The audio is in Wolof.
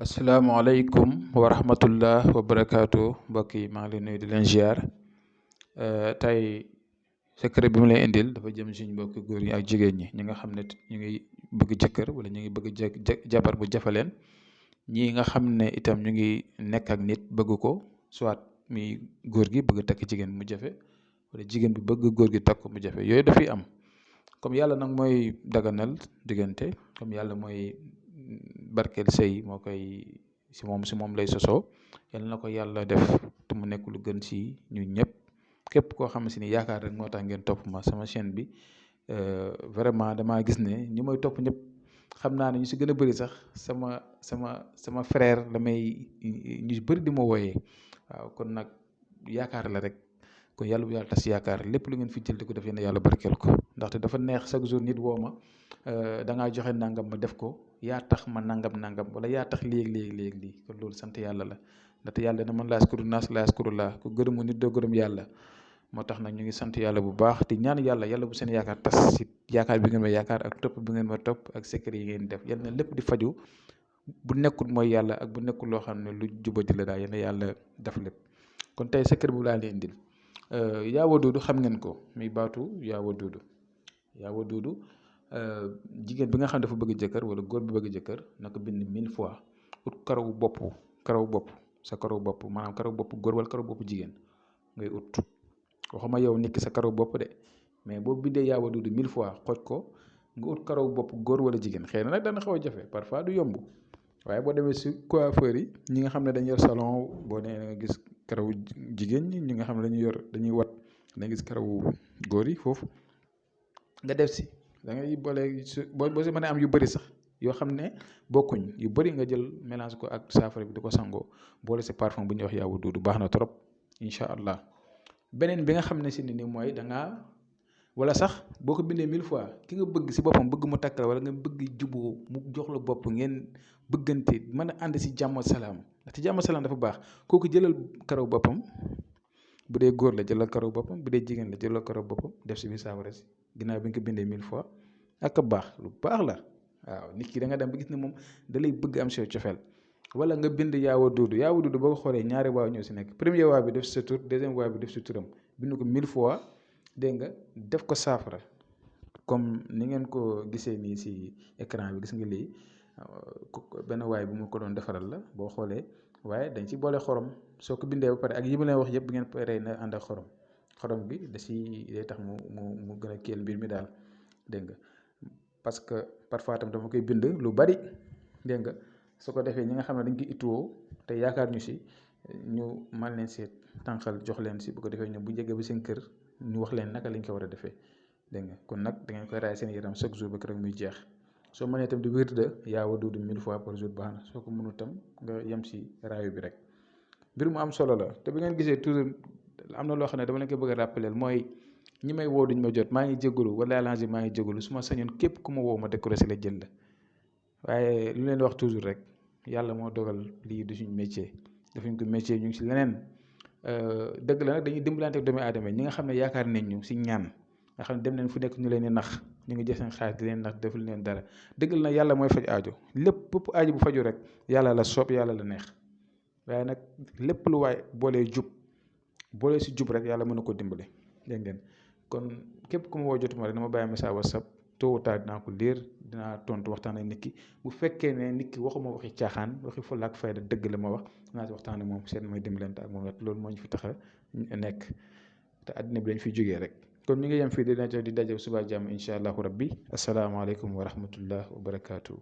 asalaamaaleykum wa rahmatullah wa barakaatu mbokk yi maa ngi leen nuyu di leen ziar tey secret bi mu lay indil dafa jëm suñu mbokki góor yi ak jigéen ñi ñi nga xam ne ñu ngi bëgg jëkkër wala ñu ngi bëgg jabar bu jafaleen ñi nga xam ne itam ñu ngi nekk ak nit bëgg ko soit muy góor gi bëgg takk jigéen mu jafe wala jigéen bi bëgg góor gi takk mu jafe yooyu dafay am comme yàlla nag mooy daganal diggante comme yàlla mooy barkeel sëy moo koy si moom lay sosoo yal na ko yàlla def te mu nekk lu gën si ñun ñëpp képp koo xam si ni yaakaar rek moo tax ngeen topp ma sama chaîne bi vraiment damaa gis ne ñi may topp ñëpp xam naa ne ñu si gën a bëri sax sama frère la may ñu bëri di ma wooyee waaw kon nag yaakaar la rek kon yàlla bu yàlla tas yaakaar lépp lu ngeen fi jël di ko def yéen yàlla barkeel ko ndaxte dafa neex chaque jour nit woo ma da ngaa joxe nangam ma def ko yaa tax ma nangam wala yaa tax léegi lii kon loolu sant yàlla la ndaxte yàlla na man laa yaskuru naas laa yaskuru laa ku gërëmu nit doo gërëm yàlla moo tax nag ñu ngi sant yàlla bu baax di ñaan yàlla bu seen yaakaar tas si yaakaar bi ngeen ma yaakaar ak topp bi ngeen ma topp ak secret yi ngeen def yal na lépp di faju bu nekkul mooy yàlla ak bu nekkul loo xam ne lu jubadi la daal yal na yàlla def lépp kon tey secret bu laa leen indil yaa waduudu xam ngeen ko muy baatu yaa waduudu jigéen bi nga xam dafa bëgg jëkkër wala góor bi bëgg jëkkër na ko bind 1000 fois ut karaw bopp sa karaw bopp maanaam karaw bopp góor wala karaw bopp jigéen ngay ut waxuma yow nit ki sa karaw bopp de mais boo bindee yaa waduudu 1000 fois xooj ko nga ut karaw bopp góor wala jigéen xëy na nag dana xaw a jafe parfois du yomb waaye boo demee si coiffeur yi ñi nga xam ne dañuy yor salon boo nee nga gis karaw jigéen ñi nga xam ne dañuy wat da nga gis karawu góor yi foofu nga def si da ngay boole boo si mën a am yu bëri sax yoo xam ne bokkuñ yu bëri nga jël mélange ko ak saafara bi di ko sangoo boole si parfum bu ñuy wax yaa waduudu baax na trop incha allah. beneen bi nga xam ne si ni mooy wala sax boo ko bindee 1000 fois ki nga bëgg si boppam bëgg mu takk la wala nga bëgg juboo mu jox la bopp ngeen bëggante mën a ànd si jàmm salaam ndaxte jàmm salaam dafa baax kooku jëlal karaw boppam bu dee góor la jëlal karaw boppam bu dee jigéen la jëlal karaw boppam def si biir saafara si ginnaaw bi nga ko bindee 1000 fois ak baax lu baax la waaw nit ki da nga dem ba gis ne moom da lay bëgg am si cofeel wala nga bind yaa waduudu boo ko xoolee ñaari waaw ñoo si nekk premier waaw bi def si sa tur deuxième waaw bi def si turam bind ko 1000 fois dégg nga def ko saafara comme ni ngeen ko gisee nii si écran bi gis nga lii benn waay bu mu ko doon defaral la boo xoolee waaye dañ ci boole xorom soo ko bindee ba pare ak yi ma leen wax yëpp bi ngeen paree na ànd ak xorom bi day tax mu gën a kéel mbir mi daal dégg nga parce que parfois tam dama koy bind lu bari dégg nga su ko defee ñi nga xam ne dañ koy ittuwoo te yaakaar ñu si ñu mal leen seet tànqal jox leen si bu ko defee ñoom bu jege ba seen kër ñu wax leen naka lañ ko war a defee dégg nga kon nag da ngeen koy raay seen yaram chaque jour ba keroog muy jeex soo mënee itam di wirda yaa waduudu 1000 fois par jour baax na soo ko mënul itam nga yem si raayu bi rek mbir mu am solo la te bi ngeen gisee toujours am na loo xam ne dama leen koy bëgg a rappeler mooy ñi may woo duñ ma jot maa ngi jégalu wala allange maa ngi jégalu su ma sañoon képp ku ma woo ma décroché la jël la waaye lu leen di wax toujours rek yàlla moo dogal lii du suñu métier defuñ ko métier ñu ngi si leneen dëgg la nag dañuy dimbalante ak doomu aadama ñi nga xam ne yaakaar nañ ñu si ñaan nga xam ne dem nañ fu nekk ñu leen di nax ñu ngi jël seen xaalis di leen nax deful leen dara dëgg la nag yàlla mooy faj aajo lépp aajo bu faju rek yàlla la soob yàlla la neex waaye nag lépp lu waay boolee si jub rek yàlla mën na ko dimbale dégg ngeen kon képp ku ma woo jotuma rek dama bàyyi message WhatsApp tôt ou tard dinaa ko lire dinaa tontu waxtaan ak nit ki bu fekkee ne nit ki waxuma waxi caaxaan waxi fulla ak fayda dëgg la ma wax dinaa si waxtaan ak moom seet mooy dimbalante ak moom rek loolu moo ñu fi tax a nekk te àddina bi dañ fiy jógee rek kon ñu ngi yem fii di daje suba jàmm incha allahu rabbi asalaamaaleykum wa rahmatullah wa barakaatu.